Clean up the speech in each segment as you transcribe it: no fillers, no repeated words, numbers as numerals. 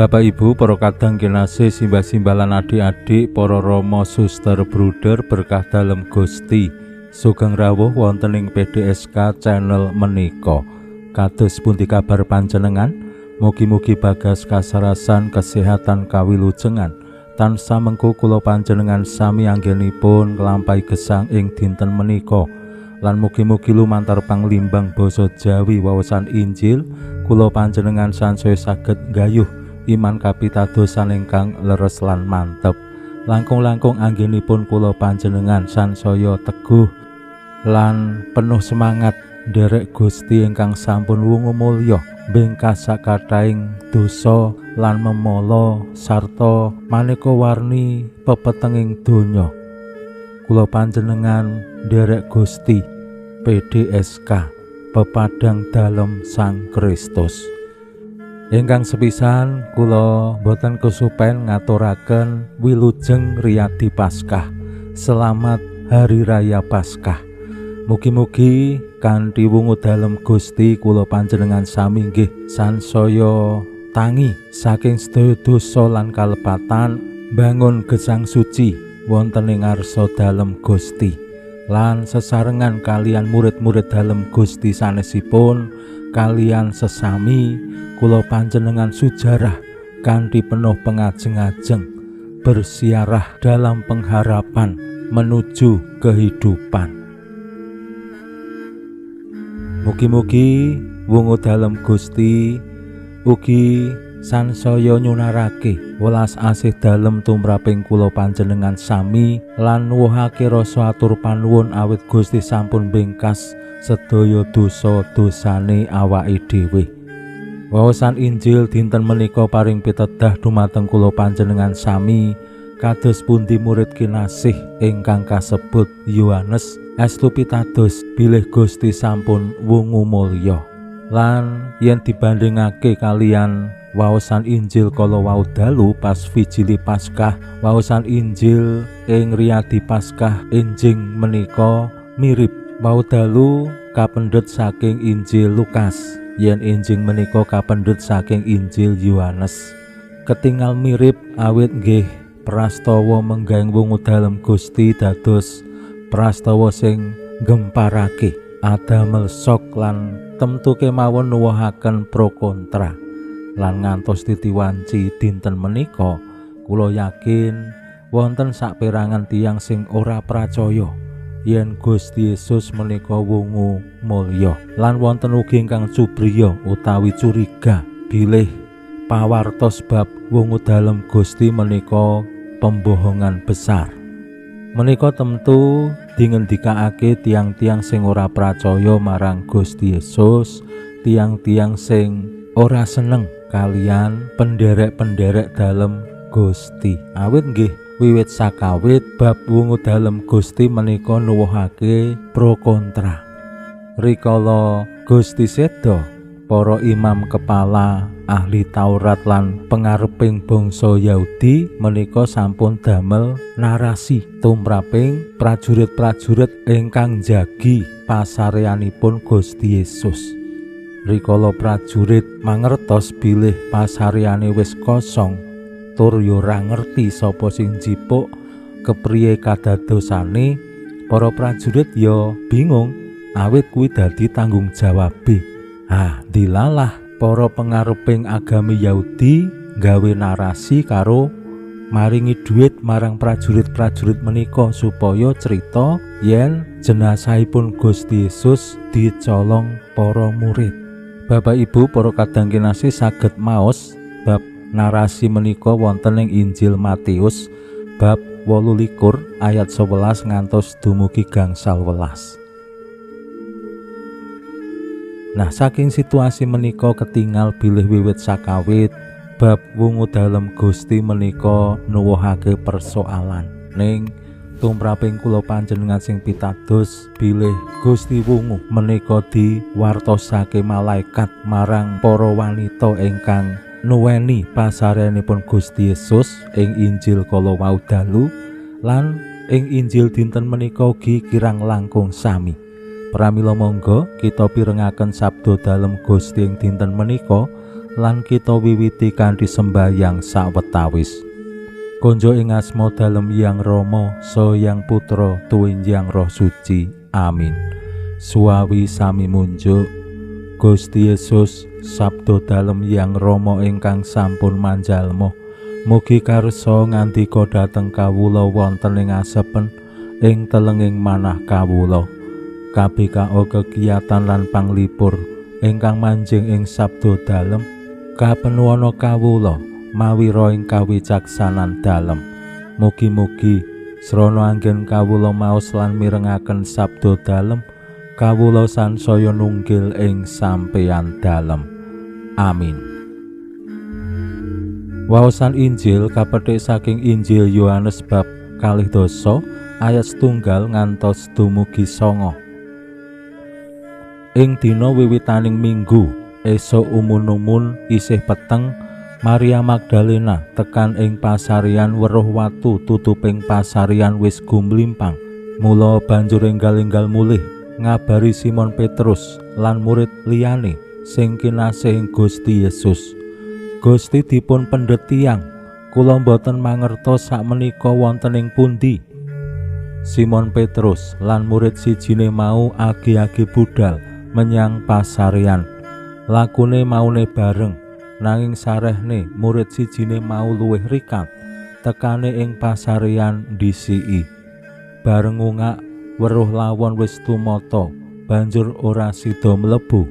Bapak Ibu, para kadang kinasih, simbah-simbah lan adik-adik, para rama, suster, bruder, berkah dalem Gusti. Sugeng rawuh wonten ing PDSK channel menika. Kados pundi kabar panjenengan? Mugi-mugi bagas kasarasan, kesehatan kawilujengan. Tansah mengku kula panjenengan sami anggenipun nglampahi gesang ing dinten menika. Lan mugi-mugi lumantar panglimbang basa Jawi wawasan Injil kula panjenengan sansaya saged nggayuh iman kapitadosan ingkang leres lan mantep. Langkung-langkung anggenipun kula panjenengan sansaya teguh lan penuh semangat nderek Gusti ingkang sampun wungu mulya bengkas sakathahing dosa lan memala sarta maneka warni pepetenging donya. Kula panjenengan nderek Gusti PDSK pepadang dalem Sang Kristus. Ingkang sepisan kula boten kesupen ngaturaken wilujeng riyadi Paskah. Selamat Hari Raya Paskah. Mugi-mugi kanthi wungu dalem Gusti kula panjenengan sami nggih sansaya tangi saking sedaya dosa lan kalepatan, bangun gesang suci wonten ing ngarsa dalem Gusti lan sesarengan kalian murid-murid dalem Gusti sanesipun kalian sesami kula panjenengan sujarah kanthi penuh pengajeng-ajeng bersiarah dalam pengharapan menuju kehidupan. Mugi-mugi wungu dalem Gusti ugi sansaya nyunarake welas asih dalem tumraping kula panjenengan sami lan nuwuhake rasa atur panuwun awit Gusti sampun bengkas sedaya dosa-dosane awake dhewe. Wawasan Injil dinten menika paring pitedah dumateng kula panjenengan sami kados pundi murid kinasih ingkang kasebut Yohanes estu pitados bilih Gusti sampun wungu mulya. Lan yen dibandingake kalian wawasan Injil kala wau dalu pas Vigili Paskah, wawasan Injil ing riyadi Paskah enjing menika mirip. Wau dalu kapendhet saking Injil Lukas, yen enjing menika kapendhet saking Injil Yohanes. Ketingal mirip awit nggih prastawa menggahing wungu dalem Gusti dados prastawa sing nggemparake, adamel sok lan temtu kemawon nuwuhaken pro kontra. Lan ngantos titiwanci dinten menika kula yakin wonten saperangan tiyang sing ora pracaya yen Gusti Yesus menika wungu mulya, lan wonten ugi ingkang cubriya utawi curiga bilih pawartos bab wungu dalem Gusti menika pembohongan besar. Menika tentu dingendikake tiang-tiang sing ora pracaya marang Gusti Yesus, tiang-tiang sing ora seneng kalian penderek-penderek dalem Gusti. Awit nggih wiwit sakawit bab wungu dalem Gusti menika nuwuhake pro kontra. Rikala Gusti seda, para imam kepala, ahli Taurat lan pengareping bangsa Yahudi menika sampun damel narasi tumraping prajurit-prajurit ingkang njagi pasareanipun Gusti Yesus. Rikala prajurit mangertos bilih pasareane wis kosong, tur yo ora ngerti sapa sing njipuk, kepriye kadadosane, para prajurit yo bingung awit kuwi dadi tanggung jawabe. Ah, dilalah para pengareping agami Yahudi gawe narasi karo maringi duit marang prajurit-prajurit menika supaya cerita yen jenazahipun Gusti Yesus dicolong para murid. Bapak Ibu para kadang kinasih saged maos bab narasi menika wonten ing Injil Matius bab 28 ayat 11 ngantos dumugi gangsal welas. Nah, saking situasi menika ketingal bilih wiwit sakawit bab wungu dalem Gusti menika nuwuhake persoalan. Ning Tumraping kula panjenengan sing pitados bilih Gusti wungu menika diwartosake malaikat marang para wanita ingkang nuweni pasareanipun Gusti Yesus ing Injil kala wau dalu lan ing Injil dinten menika ugi kirang langkung sami. Pramila monggo kita pirengaken sabda dalem Gusti ing dinten menika lan kita wiwiti kanthi sembahyang sawetawis. Konjo ing asma dalem Hyang Rama, saha Hyang Putra, tuwin Hyang Roh Suci. Amin. Suwawi sami munjuk Gusti Yesus, sabda dalem Hyang Rama ingkang sampun manjalma. Mugi karsa ngandika dhateng kawula wonten ing asepen ing telenging manah kawula. KBKO kegiatan lan panglipur ingkang manjing ing sabda dalem kapenuwana kawula mawira ing kawicaksanan dalem. Mugi-mugi srana anggen kawula maos lan mirengaken sabda dalem, kawula sansaya nunggil ing sampeyan dalem. Amin. Waosan Injil kapethik saking Injil Yohanes bab 12 ayat 1 ngantos dumugi 9. Ing dina wiwitaning minggu, esuk umun-umun isih peteng, Maria Magdalena tekan ing pasarian weruh watu tutuping pasarian wis gumlimpang. Mula banjur enggal-enggal mulih ngabari Simon Petrus lan murid liyane sing kinasih ing Gusti Yesus. Gusti dipun pendhet tiyang, kula mboten mangertos sakmenika wonten ing pundi. Simon Petrus lan murid sijine mau agi-agi budal menyang pasarian. Lakune maune bareng, nanging sarehne murid sijine mau luwih rikat tekane ing pasarian ndisiki. Bareng ngungak weruh lawon wis tumata, banjur ora sida mlebu.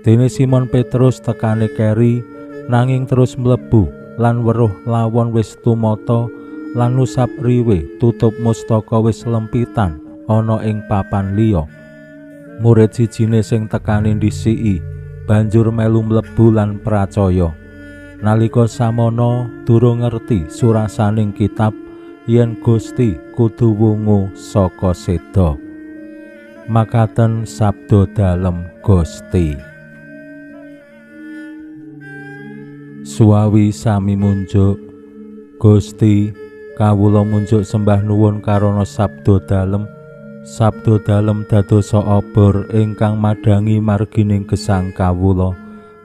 Dene Simon Petrus tekane keri, nanging terus mlebu lan weruh lawon wis tumata lan usap riwe tutup mustaka wis lempitan ana ing papan liya. Murid sijine sing tekane ndisiki banjur melu mlebu lan pracaya. Nalika samono durung ngerti surasaning kitab yen Gusti kudu wungu saka seda. Makaten sabda dalem Gusti. Suwawi sami munjuk Gusti, kawula munjuk sembah nuwun karana sabda dalem. Sabda dalem dadosa obor ingkang madhangi margining gesang kawula.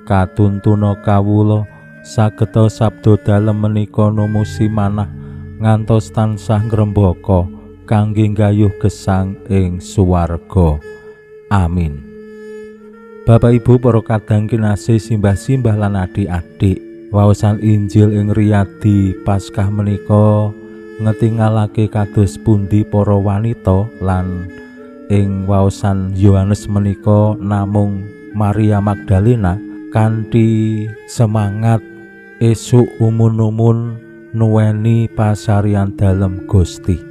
Katuntuna kawula sageta sabda dalem menika numusi manah ngantos tansah ngrembaka kangge nggayuh gesang ing suwarga. Amin. Bapak Ibu para kadang kinasih, simbah-simbah lan adik-adik, waosan Injil ing riyadi Paskah menika ngetingalake kados pundi para wanita lan ing waosan Yohanes menika namung Maria Magdalena kanthi semangat esuk umun-umun nuweni pasarian dalem Gusti.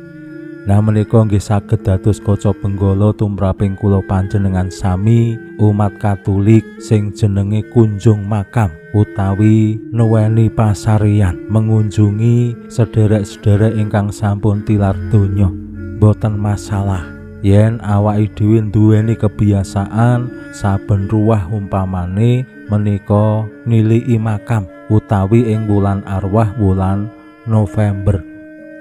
Nah menika nggih saged dados kaca benggala tumraping kula panjenengan sami umat Katolik sing jenenge kunjung makam utawi nuweni pasarian, mengunjungi sederek-sederek ingkang sampun tilar donya. Mboten masalah yen awake dhewe duweni kebiasaan saben ruwah umpamane menika niliki makam utawi ing wulan arwah wulan November.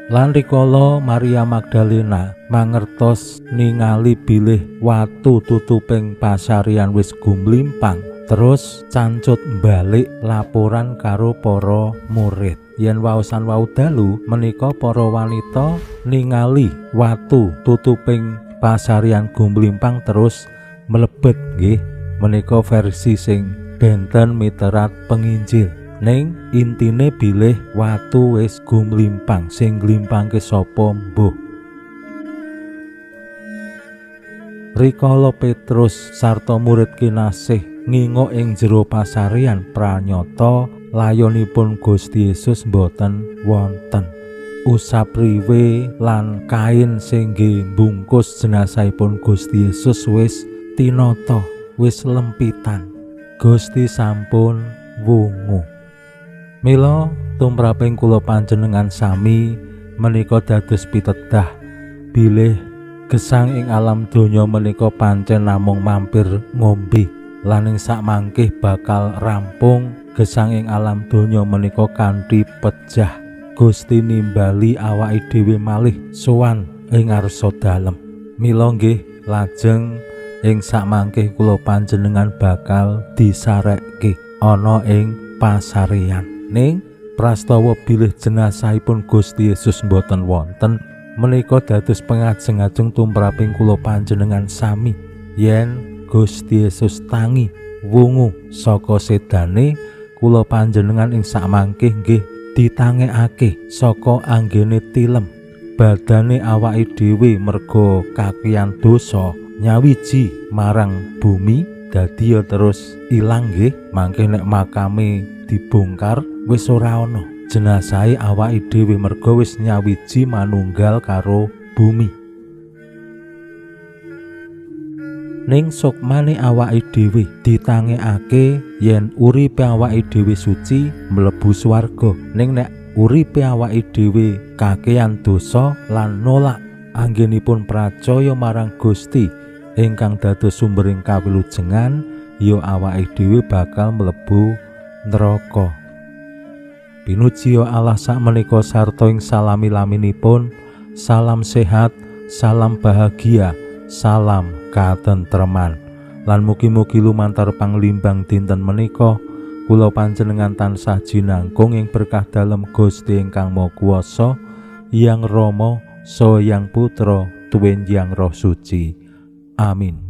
Lan rikala Maria Magdalena mangertos ningali bilih watu tutuping pasarian wis gumlimpang, terus cancut balik laporan karo para murid. Yen waosan wau dalu menika para wanita ningali watu tutuping pasarian gumlimpang terus mlebet nggih. Menika versi sing benten miterat penginjil. Ning intine bilih watu wis gumlimpang, sing glimpangke sapa mbuh. Rikala Petrus sarta murid kinasih nginguk ing jero pasarian, pranyata layonipun Gusti Yesus mboten wonten. Usap riwe lan kain sing nggih mbungkus jenazahipun Gusti Yesus wis tinata, wis lempitan. Gusti sampun wungu. Mila tumraping kula panjenengan sami menika dados pitedah Bilih gesang ing alam donya menika pancen namung mampir ngombe lan ing sakmangke bakal rampung gesang ing alam donya menika kanthi pejah. Gusti nimbali awake dhewe malih sowan ing ngarsa dalem. Mila nggih lajeng ing sakmangke kula panjenengan bakal disarekke ana ing pasarean. Ning prastawa bilih jenazahipun Gusti Yesus mboten wonten menika dados pengajeng-ajeng tumraping kula panjenengan sami yen Gusti Yesus tangi wungu saka sedane, kula panjenengan ing sakmangke nggih ditangekake saka anggene tilem. Badane awake dhewe merga kakeyan dosa nyawiji marang bumi dadi ya terus ilang nggih. Mangke nek makame dibongkar wis ora ana jenazahe awake dhewe merga wis nyawiji manunggal karo bumi. Ning sukmane awake dhewe ditangekake yen uripe awake dhewe suci mlebu swarga. Ning nek uripe awake dhewe kakeyan dosa lan nolak anggenipun pracaya marang Gusti ingkang dados sumbering kawilujengan, ya awake dhewe bakal mlebu neraka. Pinuji Allah sakmenika sarta ing salami-laminipun, salam sehat, salam bahagia, salam katentreman. Lan mugi-mugi lumantar panglimbang dinten menika kula panjenengan tansah jinangkung ing berkah dalem Gusti ingkang Maha Kuwasa, Yang Rama, Saha Yang Putra, tuwin Yang Roh Suci. Amin.